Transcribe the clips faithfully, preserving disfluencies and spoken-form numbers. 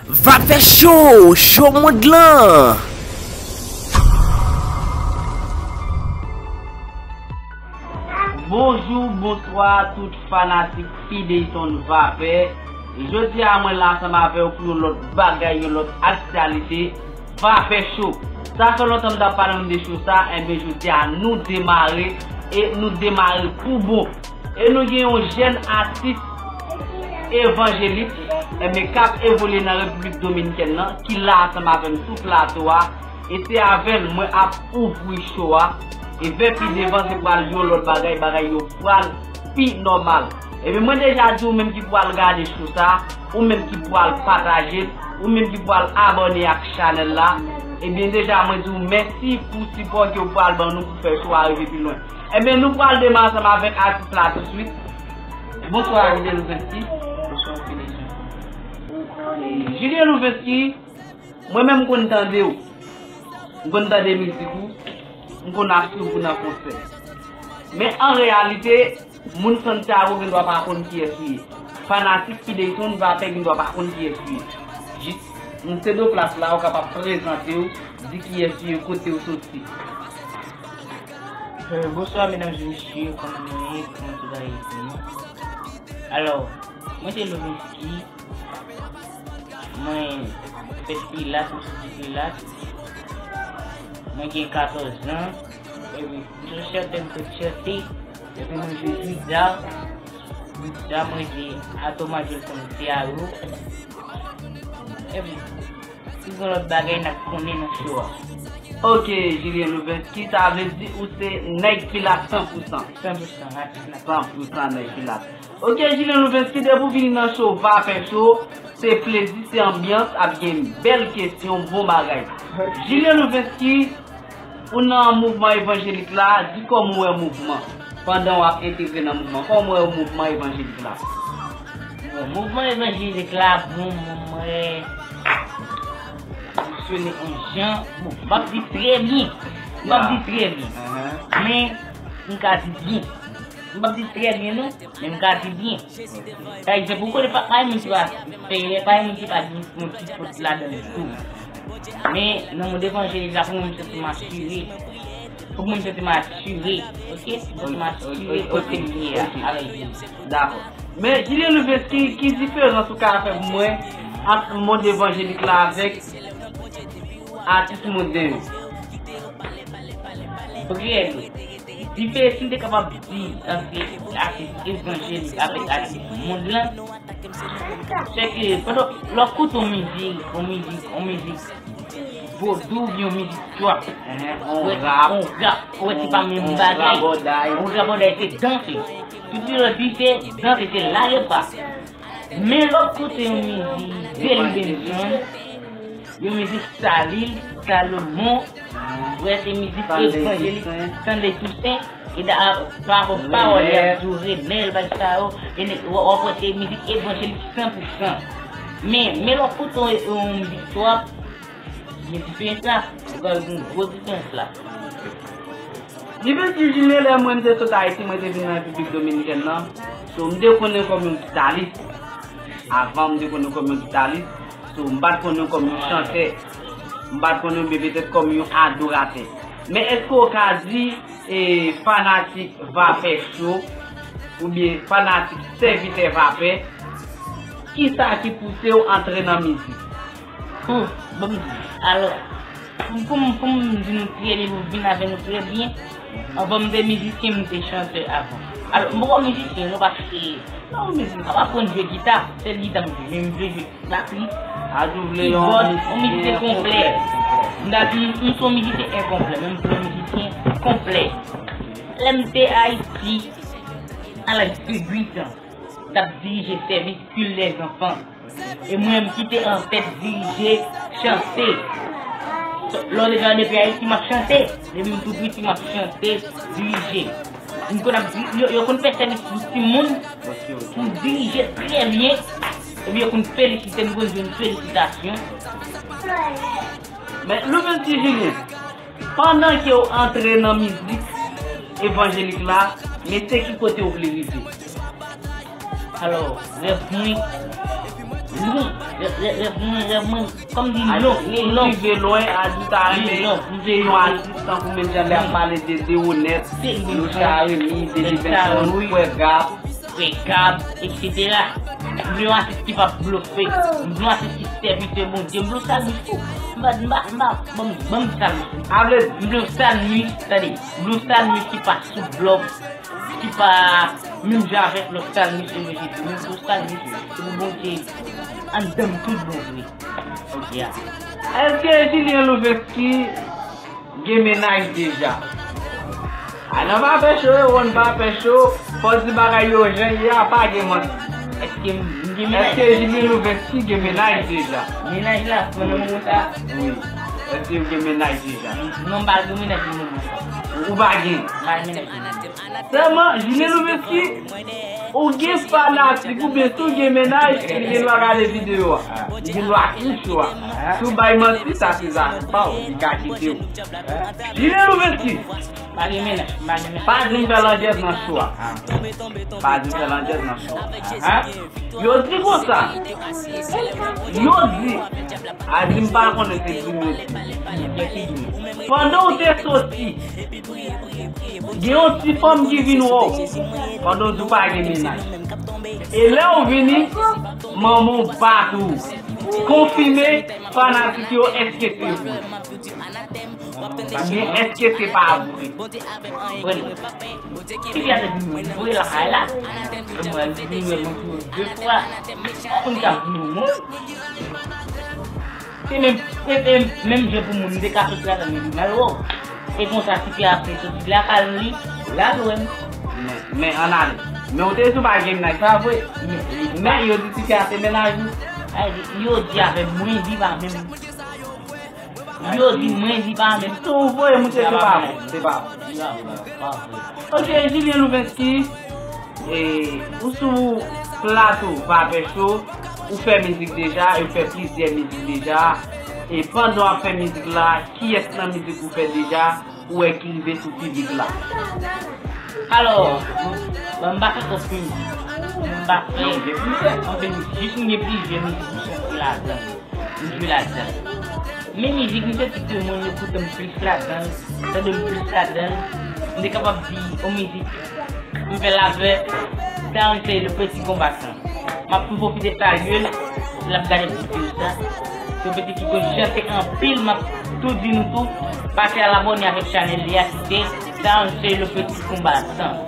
Va fè cho, cho mond lan. Bonjou, bonswa tout fanatik P Dayton Vapè. Jodi a mwen la ansanm avè w pou yon lòt bagay, yon lòt aktyalite. Vapè Cho. Sa fè lontan m t ap pale nou de cho sa, enben jodi a nou demare e nou demare pou bon. E nou gen yon jèn atis evanjelik, enben k ap evolye nan Repiblik Dominikèn nan, ki la ansanm avè m sou plato a. E se avè l mwen ap ouvri cho a. E vè pi devan se pral yon lòt bagay, bagay yo pral pi nòmal. Ebyen mwen deja di ou menm ki pral gade cho sa, ou menm ki pral pataje l, ou menm ki pral abòne ak chanèl la, ebyen deja mwen di w mèsi pou sipò ke w pral ban nou pou fè cho a rive pi lwen. Ebyen nou pral demare ansanm avèk atis la touswit. Bonswa Julien Louvensky. Bonswa Félix. Julien Louvensky, mwen menm m konn tande w. M konn tande mizik ou. M konn ap swiv ou nan konsè. Men an reyalite, moun Santiago gen dwa pa konn kiyès ou ye. Fanatik P Dayton Vapè gen dwa pa konn kiyès ou ye. Jis, m sede w plas la, ou kapab prezante w, di kiyès ou ye, kote w soti. Euh, bonswa medam e mesye, kòman nou ye? Kòman tout bagay ete nou? Alò, mwen se Louvensky. Mwen fèt Pilat, mwen soti Pilat. Mwen gen katòz an. Epi m sou chèf de m sot chèf. Epi mwen jwe gita. Gita mwen se Ato Majol Santiago. Epi si gen lòt bagay n ap konnen nan cho a. Ok, Julien Louvensky, sa vle di ou se nèg Pilat san pou san. San pou san, atis nan. San pou san nèg Pilat. Ok, Julien Louvensky, depi w vini nan cho Vapè Cho, se plezi, se anbyans, ap gen bèl kesyon, bon bagay. Julien Louvensky, ou nan mouvman evanjelik la, di kòman w wè mouvman pandan w ap entegre nan mouvman. Kòman w wè mouvman evanjelik la? Bon, mouvman evanjelik la, bon, mwen, mwen fonksyone yon jan, bon, m p ap di trè byen. M p ap di trè byen. Men, m ka di byen. M p ap di trè byen, non, men m ka di byen. Pa egzanp, ou konnen pa, pa gen moun ki pa, pa gen moun ki pa gen yon ti fot ladan l tou. Men, nan mond evanjelik la, pou mwen, m santi m asire. Pou mwen, m santi m asire, ok? M santi m asire kote m ye a, avèk Jezi. Dakò. Men, Julien Louvensky, ki diferans ou ka fè pou mwen ant mond evanjelik la avèk atis monn yo? Priyè yo. Diferans, si m te kapab di ant atis evanjelik avèk atis monn lan, se ke pandan lè w koute yon mizik, yon mizik, yon mizik vodou oubyen yon mizik trap, yon rap, yon rap, ou wè se pa menm bagay. Yon rabòday se danse. Tout se lòt di se danse, se lage pa. Men lè w koute yon mizik Delly Benson, yon mizik Salil, Salomon, ou wè se mizik evanjelik, Stanley Toussaint, e da, pa, pawòl y ap di w, Renel, bagay sa yo, e w ap wè se mizik evanjelik san pou san. Men, men lè w koute yon, yon mizik trap, gen diferans la, ou ka wè gen gwo diferans la. Li vle di Julien, lè mwen m te sot Ayiti, mwen te vin nan Repiblik Dominikèn nan. So, m te konnen kòm yon gitaris. Avan, m te konnen kòm yon gitaris. So, m pa t konnen kòm yon chantè. M pa t konnen, oubyen petèt kòm yon adoratè. Men èske w ka di, e, fanatik Vapè Cho, oubyen fanatik sèvitè Vapè, kisa ki pouse w antre nan mizik? Hmm, bon, alò, pou, pou, pou m di nou trè byen, pou m vin avè nou trè byen, anvan m te mizisyen, m te chantè avan. Alò, m poko mizisyen, non, paske, non, mizisyen, m ap aprann jwe gita, sèl gita m jwe, men m vle jwe batri, kibòd, yon mizisyen konplè. M ta di, m, m se yon mizisyen enkonplè, men m se yon mizisyen konplè. Lè m te Ayiti, a laj de uit an, m t ap dirije sèvis Culte des Enfants. E mwen menm ki te antèt dirije, chante. Lè w deja depi Ayiti, m ap chante. Depi m tou piti, m ap chante, dirije. M konn ap di, yo, yo konn fè sèvis pou timoun, pou dirije trè byen. Epi yo konn felisite m, konn jwenn felisitasyon. Men, Louvensky Julien, pandan ke w antre nan mizik evanjelik la, men se ki kote w vle rive? Alò, rèv mwen, Non, rèv, rèv, rèv mwen, rèv mwen, kòm di non, non. Rive lwen, Adita renmen se yon atis tankou menm jan lè ap pale de Deonèt, Locha Remy, Dede Benson, Frè Gab. Frè Gab, etsetera. M vle yon atis ki p ap blofe. M vle yon atis ki sèvitè Bondye. M vle yon salmis tou. M pa, m pa, m pa, ban m, ban m salmis. M vle yon salmis, tande. M vle yon salmis ki pa sou blòf, ki pa menm jan avèk lòt salmis yo, men se pou Bondye, se pou Bondye anndan m tout bon vre. Ok a. Èske Julien Louvensky gen mennaj deja? A nan pa pè cho, e wonn pa pè cho, fò di bagay yo jan ye a, pa gen manti. Èske m gen mennaj? Èske Julien Louvensky gen mennaj deja? Mennaj la, pandan moman sa? Wi. Èske m gen mennaj deja? Non, m pa gen mennaj nan moman sa. Ou pa gen? M pa gen mennaj nan moman sa. Sèlman, Julien Louvensky, ou gen fanatik, oubyen si w gen mennaj, li gen dwa gade videyo a. Li gen dwa kite cho a. Si w bay manti, sa se zafè pa w, li ka kite w. Julien Louvensky, pa gen mennaj, pa gen mennaj. Pa di m fè landjèz nan cho a. Pa di m fè landjèz nan cho a. Yo di konsa. Yo di. A di m pa konnen se di m yo di. Pandan w te soti, gen yon ti fanm ki vin wè w. Pandan w di w pa gen mennaj. E lè w vini, manman w bat ou. Konfime fanatik yo, èske se vre? Oubyen èske se pa vre? Bon, tifi a te vin mwen voye lakay la. Mwen vin wè mwen tou de fwa. Konn sa vin moun. Se menm, se, se menm jan pou moun te ka soti la nan li mal wè. E konsa tifi a ap soti lakay li, la lwen. Men, men ann ale. Men ou te di w pa gen mennaj, sa vre? Men, men yo di tifi a se mennaj ou. Ay, yo di avè mwen, di pa menm. Yo di mwen, di pa menm. Si w voye m, se pa bon, se pa bon. Ok, Julien Louvensky, e, ou sou plato Vapè Show, ou fè mizik deja, e ou fè plizyè mizik deja. E pandan w ap fè mizik la, kiyès nan mizik ou fè deja, ou wè ki rive sou piblik la? Alò, bon, m pa fè twòp mizik. M pa fè, anfen, jis m gen plizyè mizik m soti ladan. M jwe ladan. Men mizik, m santi ke moun yo koute m plis ladan, tande m plis ladan. M te kapab di, yon mizik, m fè l avè Darren Sey, le petit combattant. M ap tou pwofite salye l, si l ap gade videyo sa. Se yon pitit ki konn chante anpil, m ap tou di nou tou, pase al abòne avèk chanèl li a, ki se Darren Sey, le petit combattant.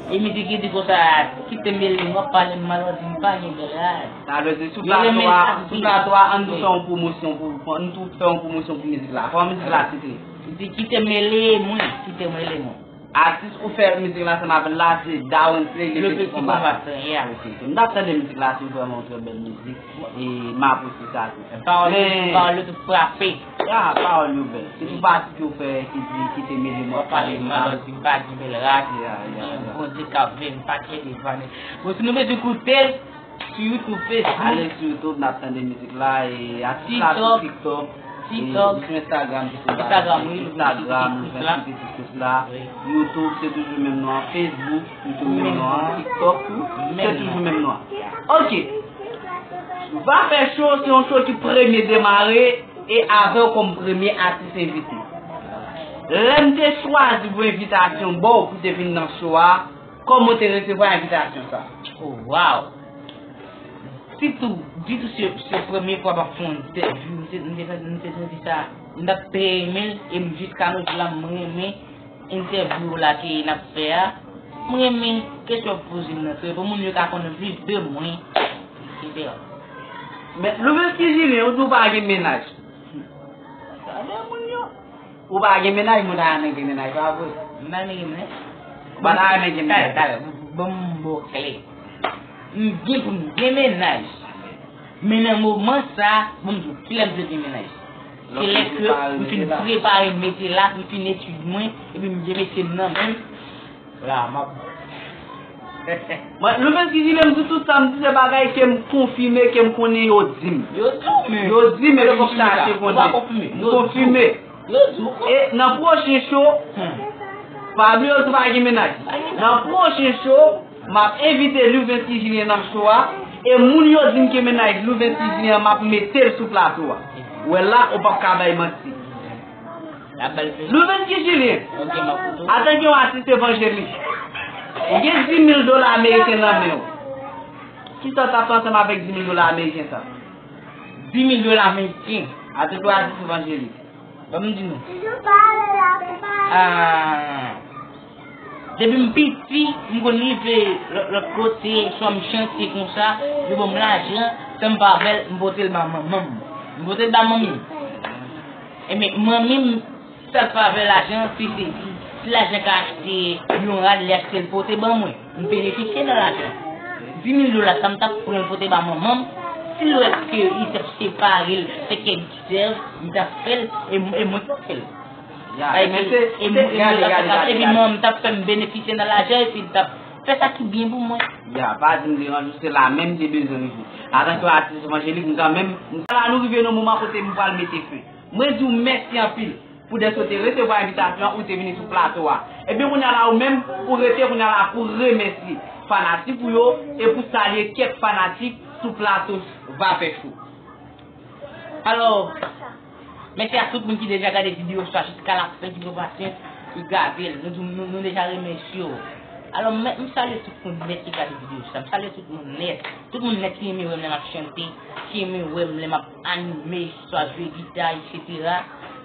E mizik li di konsa, kite mele m, w ap pale m mal, w ap di m pa gen bèl rad. Sa vle di sou plato a, sou plato a, ann tou fè yon pwomosyon pou, ann tou fè yon pwomosyon pou mizik la. Kòman mizik la titre? Li di kite mele mwen, kite mele mwen. Atis ou fè mizik la ansanm avè l la, se Darren Sey, le petit combattant. Ok, m t ap tande mizik la, se vrèman yon trè bèl mizik. E m apresye sa tou. Pawòl yo, pawòl yo tou frape. Ya, pawòl yo bèl. Se tou pati ke w fè ki di, kite mele m, w ap pale mal, w ap di m pa gen bèl rad. Ya, ya, ya. Bondye k ap veye m, pa kite vane. Bon, si nou bezwen koute l, sou YouTube, Facebook. Ale sou YouTube, n ap tande mizik la, e atis la sou TikTok. TikTok. E, sou Instagram, tou sou Instagram, wi, Instagram, Facebook la. Wi. YouTube, se toujou menm non an. Facebook, toujou menm non an. TikTok tou, se toujou menm non an. Ok. Vapè Show, se yon show ki premye demare, e avè w kòm premye atis envite. Lè m te chwazi pou envitasyon ba w pou te vin nan show a, kòman w te resevwa envitasyon sa? Oh, wow! Sitou, ditou se, se premye fwa m ap fè yon entèvyou, m te, m te, m te santi sa, m t ap trè renmen l, e m jiska nou di la, m renmen entèvyou la ke n ap fè a. M renmen kesyon w ap poze m nan, se pou moun yo ka konnen plis de mwen, etsetera. Men, Louvensky Julien, ou di w pa gen mennaj. Sa de moun yo. Ou pa gen mennaj, mwen ta renmen gen mennaj, pa vre? M pa renmen gen mennaj. Ou pa ta renmen gen mennaj? Talè, talè, ban m ba w klè. M gen pou m gen mennaj. Men nan moman sa, ban m di w kilè m vle gen mennaj. Se lè ke m fin prepare m mete la, m fin etid mwen, epi m gen mesye m nan men m. La, m ap. Mwen, Louvensky Julien, m di tout sa, m di se bagay ke m konfime, ke m konnen yo di m. Yo di w, men. Yo di m, epi m chache konnen. M konfime. Yo di w. E nan pwochen show, pa bliye yo di w pa gen mennaj. Nan pwochen show, m ap envite Louvensky Julien nan show a. E moun yo di m ke mennaj Louvens ki Jilyen an, m ap mete l sou plato a. Ou wè la, ou p ap ka bay manti. Louvens ki Jilyen, antanke yon atis evanjelik, ou gen dis mil dola ameriken nan men w. Kisa w t ap fè ansanm avèk dis mil dola ameriken sa? Dis mil dola ameriken. Antanke yon atis evanjelik. Ban m di nou. Ah, depi m piti, m konn rive lòt, lòt kote, swa m chante konsa, yo ban m lajan, san m pa avè l, m pote l ba manman m. M pote l ba manmi m. Ebyen, manmi m, sa l fè avè lajan, se, se, si, si lajan ka achte yon rad, li achte l pote ban mwen. M benefisye nan lajan. Dis mil dola sa, m t ap pran l pote ba manman m. Si l wè ke li t ap separe l, fè kèk disèv, m t ap fè l, e m-, e mwen k t ap fè l. Ya, e men se, e se, gade, gade, gade, epi manman m t ap fè m benefisye nan lajan, epi l t ap fè sa ki byen pou mwen. Ya, pa di m deranje w, se la menm m te bezwen rive. Antanke yon atis evanjelik, m kanmenm, m la, nou rive nan moman kote m pral mete fen. Mwen di w mèsi anpil pou dèske w te resevwa envitasyon an, ou te vini sou plato a. Ebyen, kounye a la, ou menm, ou rete kounye a la pou remèsye fanatik ou yo e pou salye kèk fanatik sou plato Vapè Show. Alò, mèsi a tout moun ki deja gade videyo sa jiska lafen, ki pran pasyans, ki gade l. Nou, nou, nou deja remèsye w. Alò, m, m salye tout moun nèt ki gade videyo sa. M salye tout moun nèt. Tout moun nèt ki renmen wè m lè m ap chante, ki renmen wè m lè m ap anime, swa jwe gita, etsetera.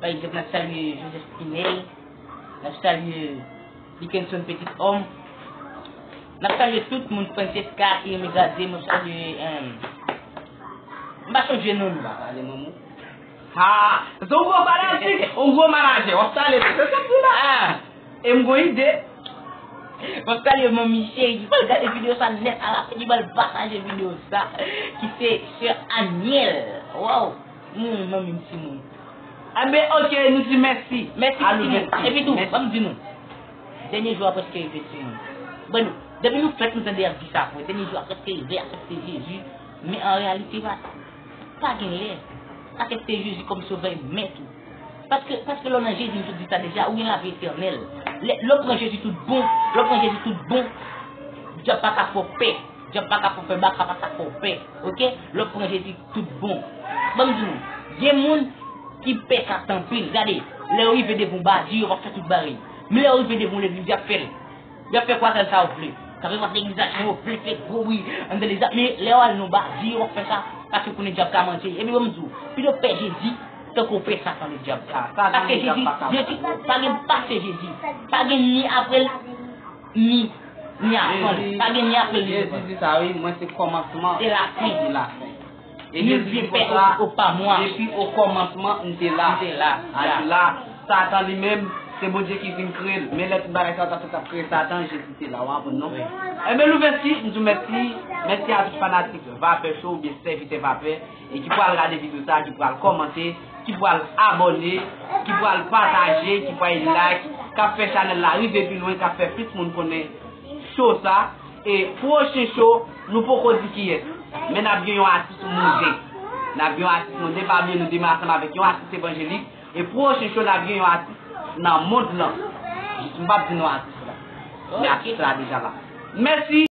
Pa egzanp, n ap salye Joseph Pinel, n ap salye Dickenson Petit Homme, n ap salye tout moun, Francesca ki renmen gade m, m ap salye, em, m pa sonje non nou. Pale manman. Ha! Se yon gwo fanatik, yon gwo manajè. W ap salye tout. Se sa m di la. Ah! E m gon ide. M ap salye manmi cheri ki pral gade videyo sa nèt alafen, ki pral pataje videyo sa, ki se sè Aniel. Waw! Hmm, manmi m timoun. Enben, oke, nou di mèsi. Mèsi a nou timoun. Epi tou, ban m di nou, dènye jou a prèske rive timoun. Bon, depi nou fèt, nou tande y ap di sa vre. Dènye jou a prèske rive, aksepte Jezi. Men an reyalite, pa, pa gen lè. Aksepte Jezi kòm sovè e mèt ou. Paske, paske lè w nan Jezi, m sot di sa deja, ou gen lavi etènèl. Lè, lè w pran Jezi tout bon, lè w pran Jezi tout bon, dyab pa ka fè w pè. Dyab pa ka fè w pè, baka pa ka fè w pè. Oke? Lè w pran Jezi tout bon. Ban m di nou, gen moun ki pè Satan anpil. Gade, lè yo rive devan yon badi, yo p ap fè tout bagay. Men lè yo rive devan yon legliz, y ap fè l. Y ap fè kwazèl sa yo vle. Y ap fè legliz la jan yo vle, fè gwo bri anndan legliz la. Men lè yo al nan badi, yo p ap fè sa. Paske yo konnen dyab ka manje. Epi ban m di w, pito pè Jezi, tanke w pè Satan ledyab. Paske Jezi, Jezi, pa gen pase Jezi. Pa gen ni apre l, ni, ni avan l. Pa gen ni apre l, ni devan l. Jezi di sa, wi, mwen se kòmansman e lafen. E Jezi di konsa, depi o kòmansman, m te la. M te la. Sa di la, Satan li menm, se Bondye ki vin kreye l. Men lè tout bagay sa yo t ap fèt, t ap kreye Satan, Jezi te la. W konprann, non? Wi. Enben, Louvens, m di w mèsi. Mèsi a tout fanatik Vapè Show oubyen sèvitè Vapè, e ki pral gade videyo sa, ki pral kòmante, ki pral abòne, ki pral pataje, ki pral like, k ap fè chanèl la rive pi lwen, k ap fè plis moun konnen show sa. E pwochen show, nou poko di kiyès. Men n ap gen yon atis monde. N ap gen yon atis monde, pa bliye nou demare ansanm avèk yon atis evanjelik. E pwochen show, n ap gen yon atis nan mond lan. Jis m p ap di non atis la. Men atis la deja la. Mèsi.